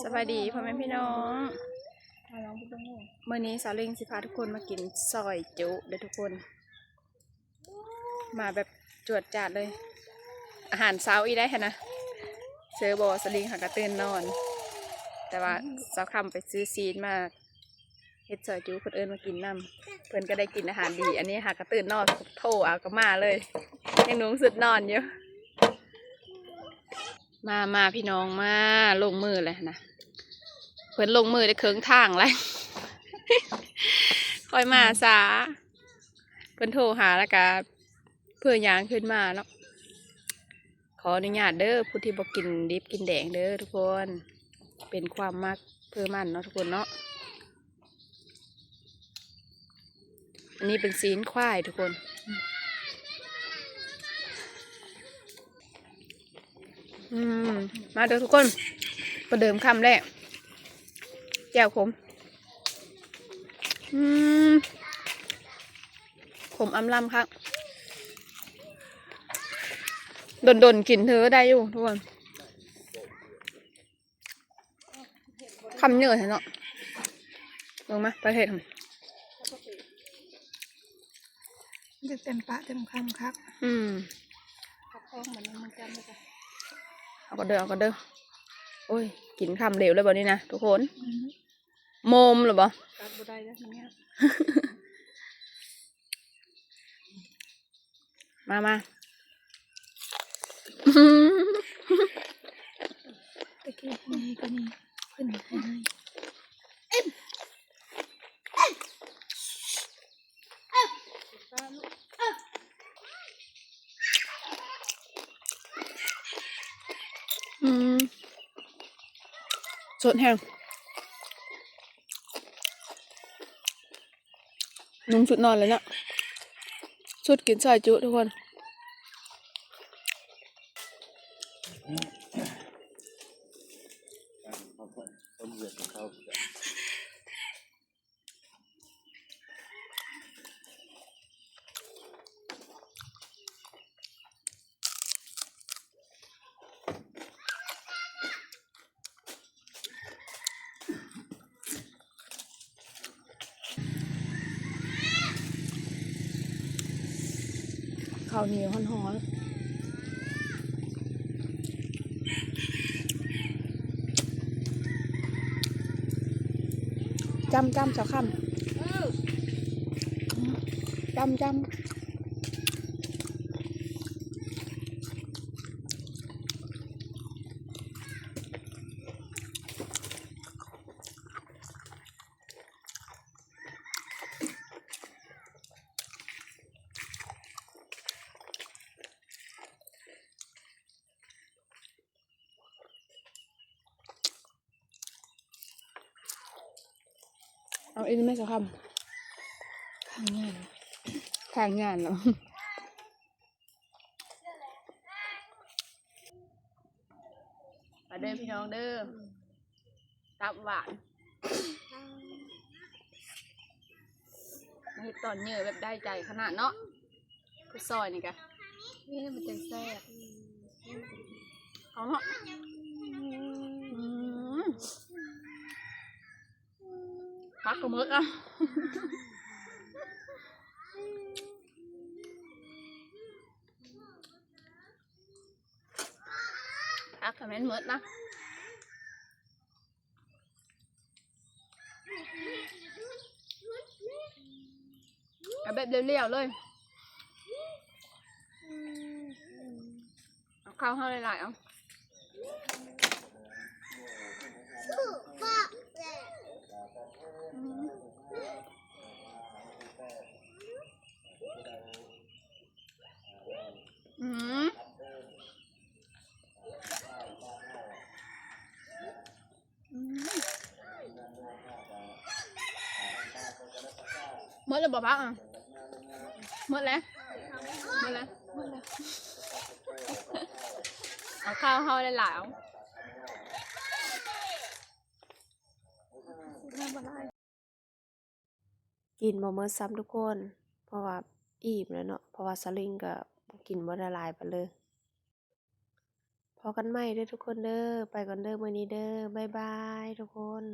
ສະບາຍດີພໍ່ແມ່ພີ່ນ້ອງ ມື້ນີ້ສາວລິງຊິພາທຸກຄົນມາກິນຊອຍຈຸເດີ້ທຸກຄົນ ມາແບບຈວດຈາດເລີຍ ອາຫານເຊົ້າອີກໄດ໋ຫັ້ນນະ ເຊີບໍ່ ສາວລິງຫາກະຕື່ນນອນ ແຕ່ວ່າສາວຄຳໄປຊື້ຊີ້ນມາ ເຮັດຊອຍຈຸ ເພິ່ນເອີ້ນມາກິນນຳ ເພິ່ນກໍໄດ້ກິນອາຫານດີ ອັນນີ້ຫາກະຕື່ນນອນ ໂທເອົາກໍມາເລີຍ ຍັງນຸ່ງຊຸດນອນຢູ່ ມາ ມາພີ່ນ້ອງ ມາລົງມືແລ້ວນະ ເພິ່ນລົງມືໄດ້ເຄິ່ງທາງແລ້ວ ຂ້ອຍມາຊ້າ ເພິ່ນໂທຫາແລ້ວກະເພື່ອຍ່າງຂຶ້ນມາເນາະ ຂໍອະນຸຍາດເດີ້ ຜູ້ທີ່ບໍ່ກິນດິບກິນແດງເດີ້ທຸກຄົນ ເປັນຄວາມມັກເພື່ອມັນເນາະທຸກຄົນເນາະ. ອັນນີ້ເປັນຊີ້ນຄວາຍທຸກຄົນ ອືມ ມາເດີ້ທຸກຄົນ ປະເດີມຄຳແລກ ແຈ່ວຂົມ ອືມ ຂົມອຳລຳຄັກ ດົນໆກິນເທື່ອໄດ້ຢູ່ທຸກຄົນ. ຄຳໃຫຍ່ແທ້ເນາະ ເບິ່ງມາ ປະເທດ ເຕັມປາກເຕັມຄຳຄັກ ອືມ ເອົາກ່ອນເດີ້ ເອົາກ່ອນເດີ້ ໂອ້ຍ ກິນຄຳດຽວເລີຍບັດນີ້ນະທຸກຄົນ ອືມ ໂມມແລ້ວບໍ່? ກັດບໍ່ໄດ້ແລ້ວທີນີ້ ມາ ມາ ຕະກີ້ໃຫຍ່ກວ່ານີ້ ຂຶ້ນໃຫ້ ອືມ ສົດແຮງ. ນຸ່ງຊຸດນອນເລີຍເນາະ ຊຸດກິນຊອຍຈຸທຸກຄົນ ເຂົ້າໜຽວຮ້ອນໆ ຈ້ຳໆ ສາວຄຳ ຈ້ຳໆ. ເອົາອີກແມ່ສາວຄຳ ຂ້າງຍານ ຂ້າງຍານເນາະ. ມາເດີ້ພີ່ນ້ອງເດີ້ ຕັບຫວານ ມາເຮັດຕອນເຍີແບບໄດ້ໃຈຂະໜາດເນາະ ຄືຊອຍນີ້ກະ ນີ້ມັນຈັ່ງແຊບ ເອົາເນາະ ອືມ ຜັກກໍໝົດລະ ຜັກກໍແມ່ນໝົດນະ ເອົາແບບຫຼຽວໆເລີຍ ເອົາເຂົ້າເຮົາຫຼາຍໆ ເອົາ ອືມ ໝົດແລ້ວບໍ່ຜັກ ອະ ໝົດແລ້ວ ໝົດແລ້ວ ໝົດແລ້ວ ເອົາເຂົ້າເຮົາຫຼາຍໆ ເອົາ ກິນບໍ່ໝົດຊ້ຳທຸກຄົນ ເພາະວ່າອີ່ມແລ້ວເນາະ ເພາະວ່າສາວລິງກໍກິນບໍ່ໄດ້ຫຼາຍປານໃດເລີຍ ເພ ພໍ້ກັນໃໝ່ເດີທຸກຄົນເດີ. ໄປກ່ອນເດີມື້ນີ້ເດີ. ບາຍບາຍທຸກຄົນ.